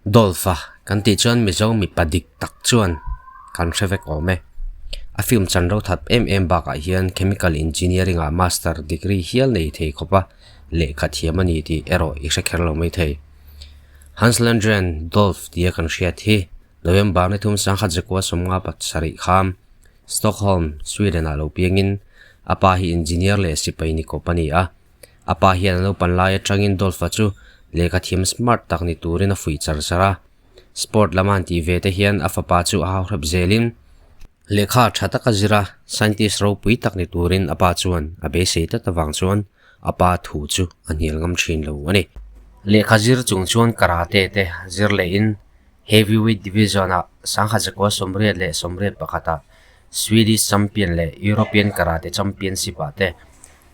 Dolph-a kan tih chuan Mizo mipa dik tak chuan kan hre vek awm e. A film chan ro that em em bakah hian Chemical Engineering ah Master degree hial nei thei khawp a, lehkha thiam a ni tih erawh i hre kher lo mai thei. Hans Lundgren Dolph tia kan hriat hi November ni thum sangkhat zakua sawmnga pasarih kham Stockholm, Sweden ah lo piangin a pa hi engineer leh sipai ni kawp a ni a. A pa hian a naupan lai atangin Dolph-a chu lehkha thiam smart tak ni turin a fuih char char a. Sport lam a han tih ve te hian a fapa chu a hauhrep zelin lehkha tha taka zir a, scientist ropui tak ni turin a pa chuan a beisei tlat avang chuan a pa thu chu a hnial ngam thin lo a ni. Lehkha zir chung chuan karate te zir lehin Heavyweight Division-ah sangha zakua 81 Swedish Champion leh European Karate Championship-ah te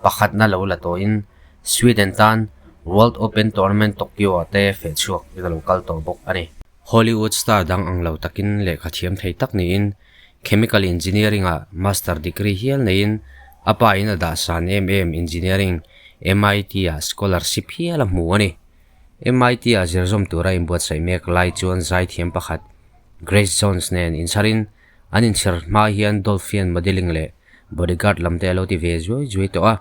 pakhatna lo la tawhin Sweden tan World Open Tournament Tokyo-ah te feh chhuak in a lo kal tawh bawk a ni. Hollywood star dang ang lo takin lehkha thiam thei tak niin Chemical Engineering-ah Master degree hial neiin a pa in a dah san em em Engineering MIT-ah scholarship hial a hmu a ni. MIT-ah zirzawm tura inbuatsaih mek lai chuan zaithiam pakhat Grace Jones nen inchharin an inchhir hma hian Dolphian modelling leh bodyguard lam te a lo ti ve zuai zuai tawh a.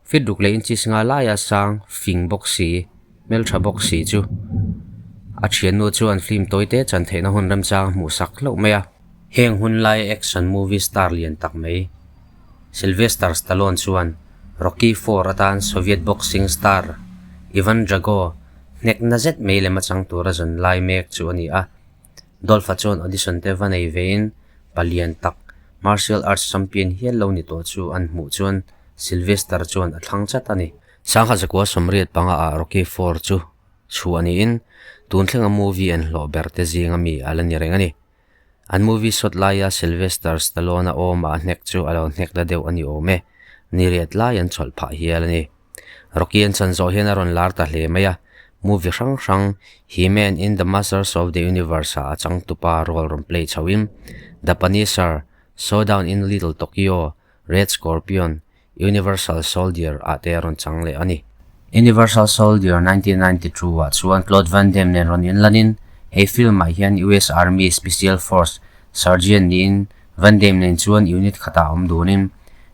Fit ruk leh inches nga laia sang fing bawk si, hmeltha bawk si chu a thiannu chuan film tawi te chan theihna hun remchang a hmuh sak hlauh mai a. Heng hun lai action movie star lian tak mai Sylvester Stallone chuan Rocky IV atan Soviet boxing star Ivan Drago hnek na zet mai lem a chang tura zawn lai mek chu a ni a. Dolph-a chuan audition te va nei vein palian tak martial arts champion hial lo ni tawh chu an hmuh chuan Sylvester chuan a thlang chat a ni. Sangha zakua 85 ah Rocky IV chu chhuah niin tun thlenga movie an hlawh ber te zinga mi a la ni reng a ni. An movie shot laia Sylvester Stallone-a awm a hnek chu a lo hnek la deuh a ni awm e, ni riat lai an chawlh phah hial a ni. Rocky an chan zawh hian a rawn lar ta hle mai a, movie hrang hrang He-Man in The Masters of the Universe ah a changtupa role rawn play chhoin The Punisher, Showdown in Little Tokyo, Red Scorpion, Universal Soldier ah te a rawn chang leh a ni. Universal Soldier 1992 ah chuan Claude Van Damme nen rawn inlanin he film ah hian US Army Special Force Sergeant niin Van Damme nen chuan unit khatah awm dunin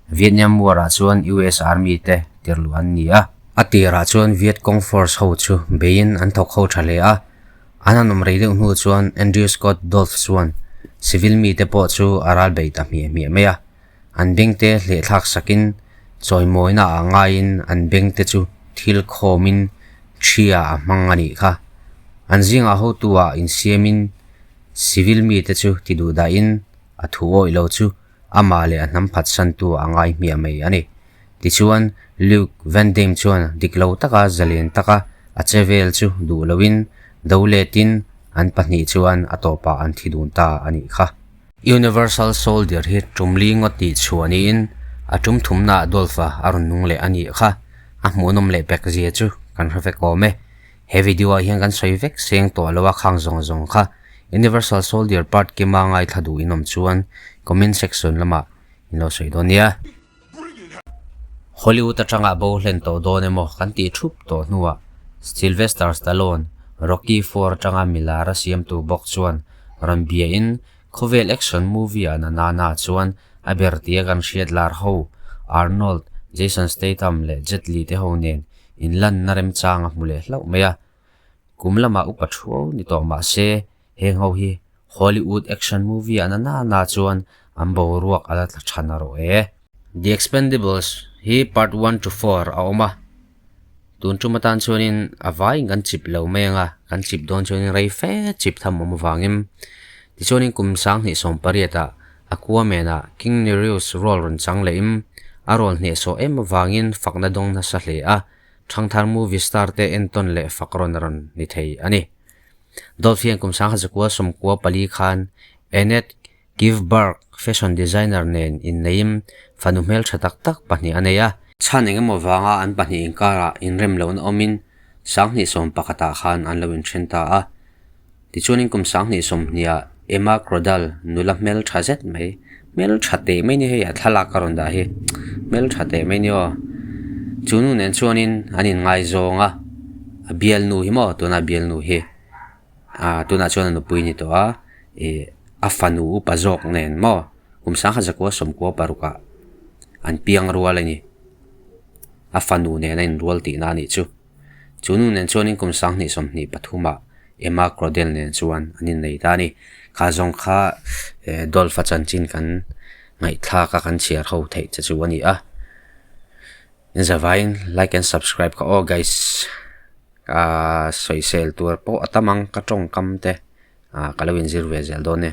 Vietnam War ah chuan US Army te tirhluh an ni a. A tirah chuan Viet Cong Force ho chu beiin an thawk ho tha hle a, an han awm rei deuh hnu chuan Andrew Scott Dolph chuan civil mite pawh chu a ral bei ta hmiah hmiah mai a. An bengte hlehthlak sakin chawimawina ah ngaiin an bengte chu thil khawmin ṭhia a hmang a nih kha. An zingah hotu ah insiamin civil mite chu ti duh dahin a thu awih lo chu amah leh a hnam phatsantu a ngai hmiah mai a ni. Tichuan, Luke Van Damme chuan dik lo taka zalen taka a che vel chu duh loin do letin an pahnih chuan a tawpah an thi dun ta a nih kha. Universal Soldier hi tum li ngawt tih chhuah niin a tum thumnaah Dolph-a a rawn nung leh a nih kha. A hmuhnawm leh pek zia chu kan hre vek awm e. He video ah hian kan sawi vek seng tawh lo a khang zawng zawng kha. Universal Soldier part kima ngaithla duh in awm chuan comment section lamah in lo sawi dawn nia. Hollywood atanga bo hlen tawh dawn emaw kan tih thup tawh hnuah Sylvester Stallone, Rocky IV atanga milar a siamtu bawk chuan rawn biain khawvel action movie ah Nanana chuan a ber tia kan hriat lar ho Arnold, Jason Statham leh Jet Li te ho nen inlanna remchang a hmu leh hlauh mai a. Kum lamah upa thuau ni tawh mah se heng ho hi Hollywood action movie ah Nanana chuan an boruak a la tla than a rawh e. The Expendables hi part 1 to 4 a awm a, tun tum atan chuanin a vaiin kan chip lo mai ang a, kan chip dawn chuanin rei fe chip tham awm avangin tichuanin kum 2018 ah Aquaman ah King Nereus role rawn chang lehin a rawn hnehsawh em avangin fakna dawng nasa hle a, thangthar movie star te entawn leh fak rawn rawn ni thei a ni. Dolph hian kum 1994 khan Annette Kivberg fashion designer nen inneiin fanu hmeltha tak tak pahnih a nei a. Chhan eng emaw vanga an pahnih inkarah inrem lohna awmin 2011 ah khan an lo inthen ta a. Tichuanin kum 2020 ah Emma Crodal nula hmeltha zet mai, hmeltha teh mai ni hei a thlalak ka rawn dah hi, hmeltha teh mai ni aw. Chu nu nen chuanin an inngaizawng a, a bialnu hi maw tuna bialnu hi. Ah tunah chuan a nupui a ni tawh a ih a fanu upa zawk nen maw kum sangha zakua sawmkua parukah an piang rual a ni a fanu nen a inrual tihna a nih chu. Chu nu nen chuanin kum sanghnih sawmhnih pathumah Emma Crodel nen chuan an innei ta a ni. Kha zawng kha eh Dolph-a chanchin kan ngaihthlak a kan chhiar ho theih che chu a ni a. In zavaiin like and subscribe kha aw guys ah sawisel tur pawh a tam ang ka tawngkam te ah ka lo inzir ve zel dawn e.